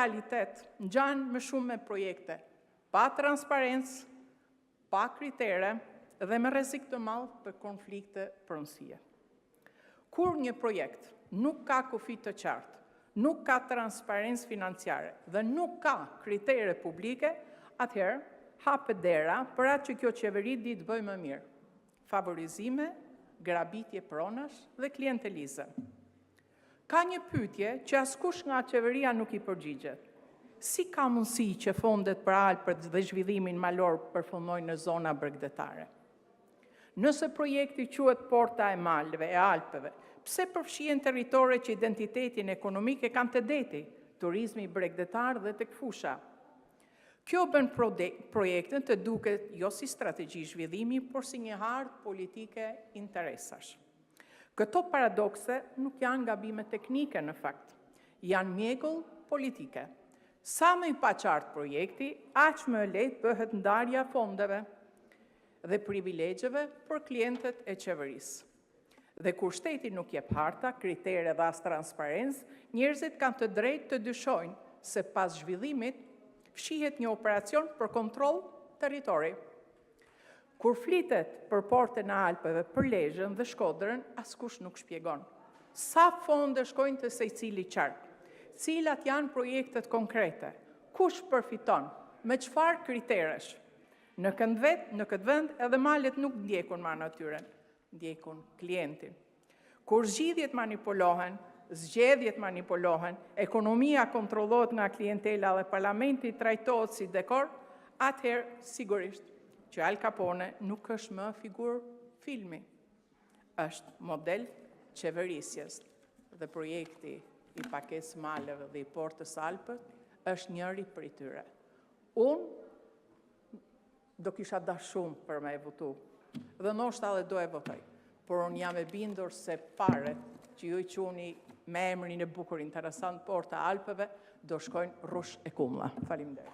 realitet ngjan më shumë me projekte pa transparencë, pa kritere dhe me rrezik të madh për konflikte pronësie. Kur një projekt nuk ka kufij të qartë, nuk ka transparencë financiare dhe nuk ka kritere publike, atëherë hapet dera për atë që kjo qeveri di të bëjë më mirë: favorizime, grabitje pronash dhe klientelizëm. Ka një pyetje që askush nga qeveria nuk i përgjigjet: si ka mundësi që fondet për Alpet dhe zhvillimin malor përfundojnë në zona bregdetare? Nëse projekti quhet “Porta e Alpeve”, pse përfshihen territore që identitetin ekonomik e kanë te deti, turizmi bregdetar dhe te fusha? Kjo e bën projektin të duket jo si strategji zhvillimi, por si një hartë politike interesash. Këto paradokse nuk janë gabime teknike, në fakt, janë mjegull politike. Sa më i paqartë projekti, aq më e lehtë bëhet ndarja e fondeve dhe privilegjeve për klientët e qeverisë. Dhe kur shteti nuk jep harta, kritere dhe as transparencë, njerëzit kanë të drejtë të dyshojnë se pas zhvillimit fshihet një operacion për kontroll territori. Kur flitet për “Portën e Alpeve” për Lezhën dhe Shkodrën, askush nuk shpjegon sa fonde shkojnë te secili qark, cilat janë projektet konkrete, kush përfiton dhe me çfarë kriteresh. Në këtë vend edhe malet nuk ndjekin më natyrën, ndjekin klientin. Kur zgjidhjet manipulohen, zgjedhjet manipulohen, ekonomia kontrollohet nga klientela dhe parlamenti trajtohet si dekor, atëherë sigurisht që Al Capone nuk është më figurë filmi, është model qeverisjeje dhe projekti i Paketës së Maleve dhe i Portës së Alpeve është njëri prej tyre. Unë do të kisha dashur shumë ta votoja dhe ndoshta edhe do e votoj, por unë jam e bindur se paratë, që ju i quani me emrin e bukur interesant “Porta e Alpeve”, do të shkojnë rrush e kumbulla. Faleminderit!